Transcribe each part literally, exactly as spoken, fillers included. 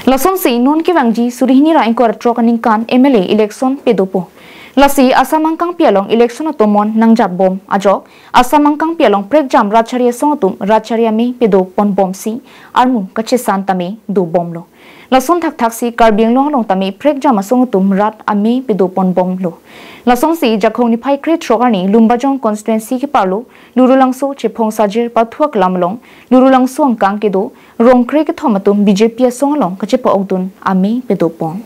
Lasonsi non kevangji suri hini ra ingkoi ra throk aningkan M L A election padopo. Lasi Assam angkangpi along election atomon nangjapbom ajok Assam angkangpi along prekjam rat chari asong atum rat chari ame padoponbomsi armu kachesan tame dobomlo. Lason thakthaksi Karbi Anglong along tame prekjam asong atum rat ame padoponbomlo. Lasonsi Jakhong niphai krethrok arni Lumbajong constituency keparlo Lurulangso Chephong Sajir pathu aklam along Lurulangso angkang kedo rongkre kethom atum B J P asong along kachepa-okdun ame padopon.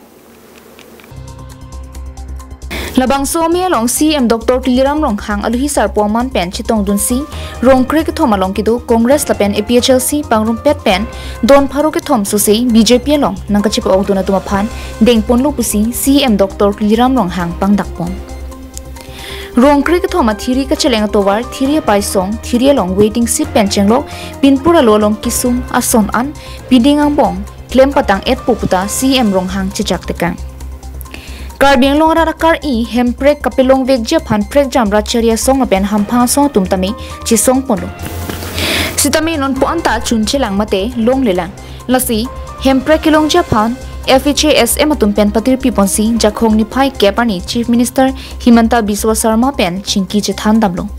Labangso ame along C M Doctor Tuliram Ronghang aluhi sarpo aman pen chetongdunsi rongkre kethom along kedo Congress lapen A P H L C pangrumpet pen don pharo kethom sose B J P along nangkachepa-okdun atum aphan dengponlo pusi C M Doctor Tuliram Ronghang pangdakpon. Rongkre kethom athiri kacheleng atovar, thiri apaisong, thiri along waiting shed pen chenglok, pinpur alo along kisung ason an, piding angbong klem patang-etpo puta C M Ronghang chechak tekang. Karbi Anglong arat akar-i hemprek kapelongvekji aphan prekjam rat chari asong lapen hamphang asong atum tame chesongponlo. Sitame non pu-an ta chunchelang mate longlelang. Lasi hemprek kelongji aphan F H A S M atum pen patirpiponsi Jakhong niphai kep arni Chief Minister Himanta Biswa Sarma pen chingki chethan damlo.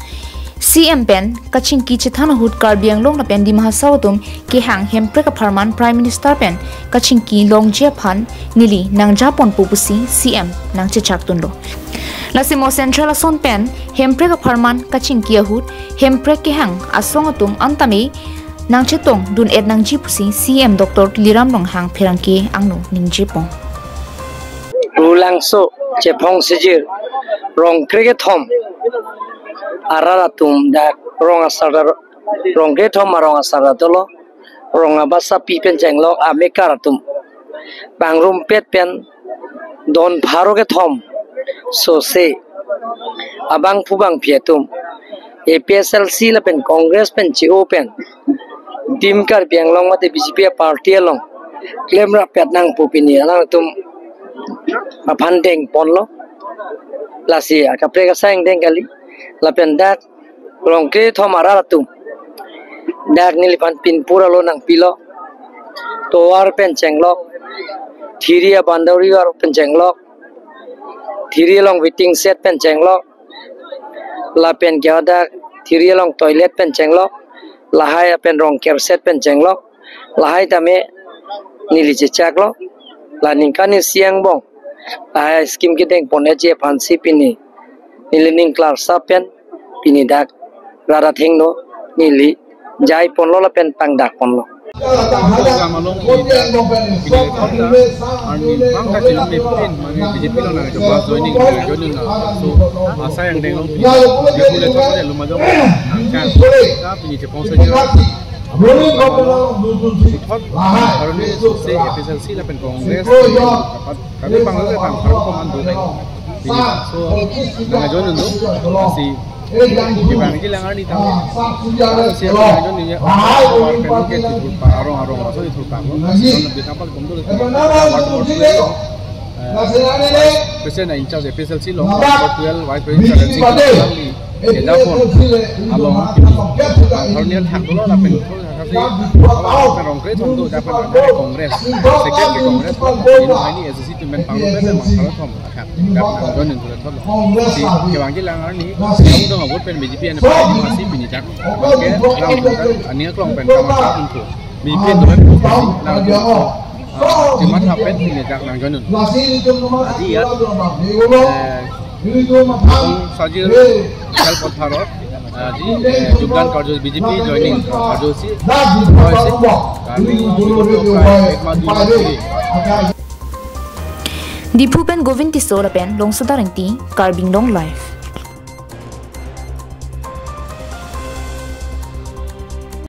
C M pen kachingki chethan ahut Karbi Anglong lapen Dima Hasao atum kehang hemprek apharman Prime Minister pen kachingki longji aphan neli nangjaponpo pusi C M nangchechakdunlo. Lasi mo Central ason pen hemprek apharman kachingki ahut hemprek kehang asong atum an tame nangchetongdun-et nangji pusi C M Doctor Tuliram Ronghang pherangke angno ningjepon. Lurulangso Chephong Sajir rongkre kethom arat atum dak rong asar, rongkre kethom arong asar dolo, rong abasapi pen chenglok amekar atum pangrumpet pen don pharo kethom sose abangphu bangphi atum A P H L C lapen Congress pen che-o pen Team Karbi Anglong mate B J P party along klemrap-et nangpo pini alangtum aphan dengponlo. Lasi akaprek asai angdeng kali. Lapen dak rongkre kethom arat atum dak neliphan pinpur alo nangpilo. Tovar pen chenglok, thiri a-boundary wall pen chenglok, thiri along waiting shed pen chenglok, lapen ke hadak thiri along toilet pen chenglok, lahai apen rong kerset pen chenglok, lahai tame neli chechaklo. La ningkan isi angbong lahai scheme kedengponji aphansi pini neli ning klarsap pen pini dak rat athengno neli jaiponlo lapen pangdakponlo. Program along pini dak pini dak arni bang kachelong mepin mane B J P along nangjoba joining joining na. So asai angdeng along pini Jakhong le chok le Lumbajong angkang ta pini Chephong Sajir puthot arni sose A P H L C lapen Congress dapat kami panglo ke pang pang komandu dai. Pini so nangjoin undo si kevangji alang arni tang. Si nangjoin niya. Arong arong aso ithur pang lo. Nang di tampal komdo. President in charge A P H L C lo, number twelve Vice President Charan Singh Kali, Kejapon, along, Harnian Thakdolo, lapen, kasi, rongkre thom do, dapat ada Congress, second ke Congress, ini A C C team pen panglo, pen mang thom, akan, dapat nangjoin itu thom. Si, kevangji alang arni, kamu dong abot pen B J P ane pen masih pini jak, oke, lang, ani aklong pen kamu tak untu. B J P doan posisi nang jimat hapen pini jak nangjoin un. Aji iyat, eh, Chephong Sajir Khel Patharot, aji, eh, যোগদান কাৰ্য, B J P joining কাৰ্যসূচী হৈছে। Karbi Anglong Diphu pen Govind Tisso lapen Longsodar Engti, Karbi Anglong Live.